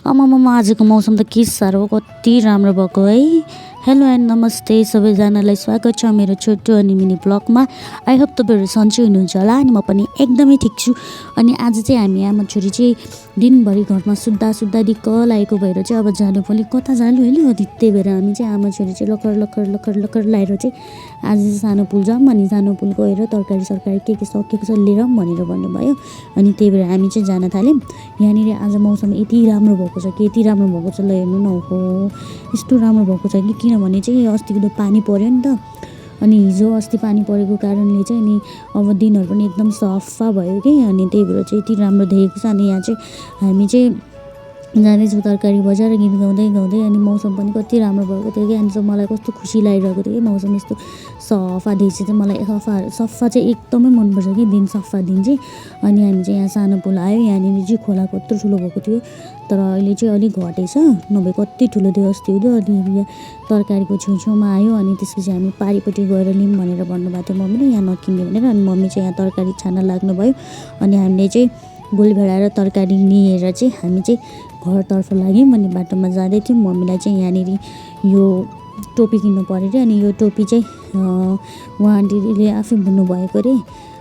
आमामामा आजको मौसम त के साह्रो कति राम्रो भएको है। हेलो एन्ड नमस्ते सबैजनालाई स्वागत छ मेरो छोटो अनि मिनी ब्लगमा। आई होप तपाईँहरू सन्चै हुनुहुन्छ होला अनि म पनि एकदमै ठिक छु। अनि आज चाहिँ हामी आमा छोरी चाहिँ दिनभरि घरमा सुत्दा दिक्क लागेको भएर चाहिँ अब जानु पनि कता जानु होइन। त्यही भएर हामी चाहिँ आमा छोरी चाहिँ लखर लगाएर चाहिँ आज चाहिँ सानो पुल जाऊँ अनि सानो पुल गएर तरकारी सरकारी के सकेको छ लिएर भनेर भन्नुभयो। अनि त्यही भएर हामी चाहिँ जान थाल्यौँ। यहाँनिर आज मौसम यति राम्रो भएको छ कि यति राम्रो भएको छ, ल हेर्नु न, हो यस्तो राम्रो भएको छ कि किनभने चाहिँ अस्तिको त पानी पर्यो नि त। अनि हिजो अस्ति पानी परेको कारणले चाहिँ अनि अब दिनहरू पनि एकदम सफा भयो कि अनि त्यही भएर चाहिँ यति राम्रो देखेको छ। अनि यहाँ चाहिँ हामी चाहिँ जाँदैछौँ तरकारी बजार गीत गाउँदै अनि मौसम पनि कति राम्रो भएको थियो कि अनि चाहिँ मलाई कस्तो खुसी लागिरहेको थियो कि मौसम यस्तो सफा देखेपछि चाहिँ मलाई सफा चाहिँ एकदमै मनपर्छ कि दिन सफा दिन चाहिँ। अनि हामी चाहिँ यहाँ सानो पुल आयो, यहाँनिर चाहिँ खोला कत्रो ठुलो भएको थियो तर अहिले चाहिँ अलिक घटेछ, नभए कति ठुलो थियो अस्ति हुँदो। अनि यहाँ तरकारीको छेउछेउमा आयो अनि त्यसपछि हामी पारिपट्टि गएर लिउँ भनेर भन्नुभएको थियो मम्मीले, यहाँ नकिन्ने भनेर। अनि मम्मी चाहिँ यहाँ तरकारी छान्न लाग्नुभयो अनि हामीले चाहिँ गोल भेडाएर तरकारी लिएर चाहिँ हामी चाहिँ घरतर्फ लाग्यौँ। अनि बाटोमा जाँदै थियौँ, मम्मीलाई चाहिँ यहाँनिर यो टोपी किन्नु पऱ्यो अरे। अनि यो टोपी चाहिँ उहाँ आन्टीले आफै बुन्नुभएको अरे,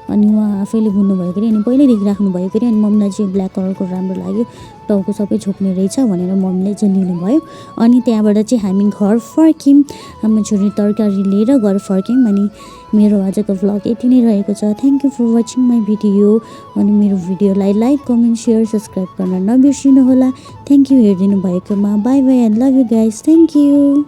अनि उहाँ आफैले बुन्नुभएको अरे अनि पहिल्यैदेखि राख्नुभएको अरे। अनि मम्मीलाई चाहिँ ब्ल्याक कलरको राम्रो लाग्यो, टाउको सबै छोप्ने रहेछ भनेर मम्मीले चाहिँ लिनुभयो। अनि त्यहाँबाट चाहिँ हामी घर फर्क्यौँ, आमा छोरी तरकारी लिएर घर फर्क्यौँ। अनि मेरो आजको भ्लग यति नै रहेको छ। Thank you for watching my video. अनि मेरो भिडियोलाई लाइक कमेन्ट सेयर सब्सक्राइब गर्न नबिर्सिनु होला। थ्याङ्क यू हेरिदिनु भएकोमा। By by and love you guys. Thank you.